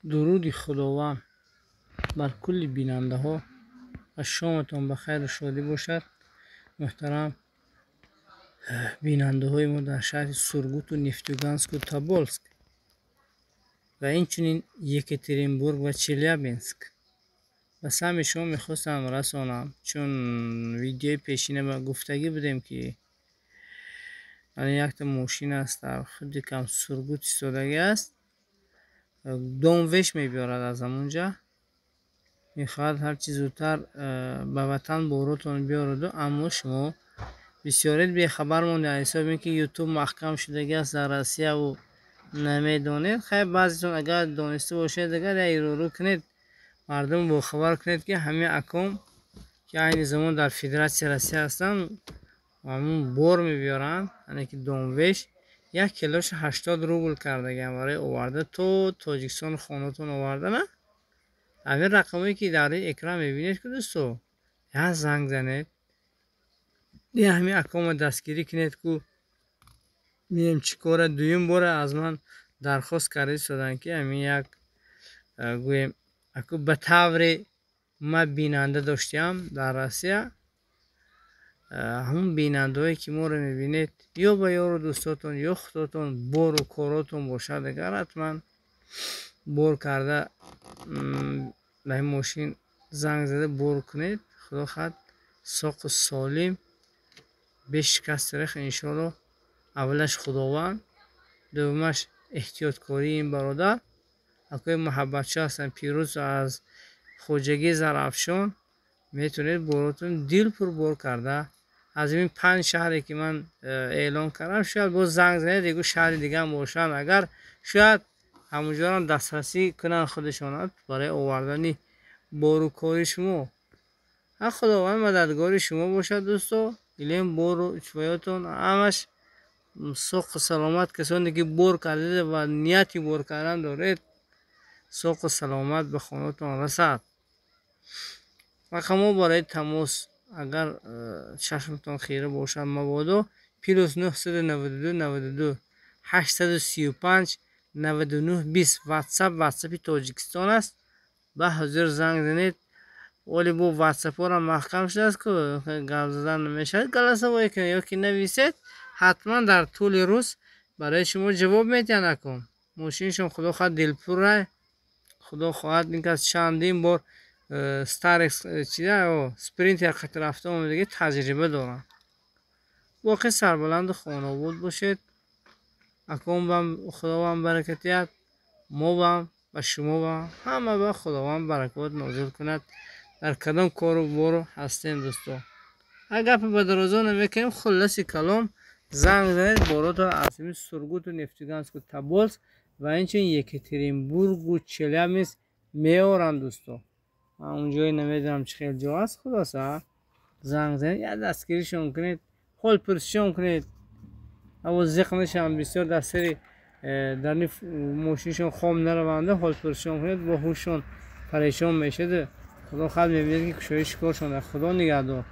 Дуруди Худованд бар кулли бинандаҳо ва шоматон ба хайру шодӣ бошад. Муҳтарам бинандаҳои мо дар шаҳри Сургуту, Нефтеюганску, Тоболск ва инчунин Екатеринбург ва Челябинск, ба самъи шумо мехостам расонам, чун видеои пешина ба гуфтагӣ будем, ки якта мошин аст, дар худи кам Сургут истодагӣ аст, домвеш мебиёрад, аз ҳамонҷа мехоҳад ҳарчи зудтар ба ватан боротон биёраду. Аммо шумо бисёред бехабар монда, аз ҳисоби ин ки Ютуб маҳкам шудагӣ аст дар Россияву намедонед. Хайр, баъзетон агар дониста бошед, агар як ирӯрӯ кунед, мардум бохабар кунед, ки ҳамин аком, ки айни замон дар Федератсияи Россия ҳастанд, ҳамун бор мебиёранд, яъне ки домвеш як килоша 80 рубл кардагиам барои оварда то Тоҷикистон, хонатон овардана. Ҳамин рақамое ки дар рӯи экран мебинед, ку дӯсто, як занг занед, ҳамин акома дастгирӣ кунед, ку меем чӣ кора. Дуюм бора аз ман дархост карда истоданд, ки ҳамин як гӯем, аку ба тавре ман бинанда доштиам дар Россия. Ҳамун бинандаҳое ки моро мебинед, ё ба ёру дӯстотон, ё худотон бору коротон бошад, агар ҳатман бор карда ба ин мошин занг зада бор кунед. Худо хоҳад, соқу солим, бешикасту рех, иншоалло. Аввалаш Худованд, дуввумаш эҳтиёткории ин бародар, акои муҳаббатчо ҳастанд, Пирӯз аз Хоҷагии Зарафшон. Метавонед боротон дилпур бор карда аз ин панҷ шаҳре ки ман эълон кардам. Шояд боз занг занед, ягу шаҳри дигаам бошанд, агар шояд ҳамонҷорам дастрасӣ кунанд худашон барои овардани бору кори шумо. Ҳа, Худованд мададгори шумо бошад, дӯсто. Илем бору чвоётон ҳамаш соқу саломат. Касоне ки бор кардед ва нияти бор кардан доред, соқу саломат ба хонатон расад. Рақамҳо барои тамос, агар чашмтон хира бошад мабодо, +992 92 835 99 20. Ватсап, ватсапи Тоҷикистон аст. Ба ҳозир занг занед, вале бо ватсапҳоро маҳкам шудааст, ку гап задан намешавад. Голосовой кунед ё ки нависед, ҳатман дар тӯли рӯз барои шумо ҷавоб медиҳанд. Акун мошиншон, худо хоҳад, дилпурра. Худо хоҳад, ин кас чандин бор Старекс чида, Спринтер қати рафта омадагӣ, таҷриба доранд. Боқӣ сарбаланду хонаобод бошед. Акон Худованд баракат диҳад, мо бам ба шумо бам, ҳама ба Худованд баракот нозил кунад. Дар кадом кору бору ҳастем, дӯсто, гапи ба дарозо намекунем. Хулласи калом, занг занед, боротон аз ҳамин Сургуту, Нефтеюганску, Тоболск ва инчунин Екатеринбургу Челябинск меоранд, дӯсто. Онҷое намедонам чӣ хел ҷо аст. Хулоса, занг занед, як дастгиришон кунед, ҳол пурсишон кунед. Аво зиқ нашаванд бисёр, дар сари дарни мошиншон хом нараванда. Ҳол пурсишон кунед, бо ҳушшон парешон мешаду, худо хоҳад, мебинед, ки кушоиши коршон. Худо нигаҳдор.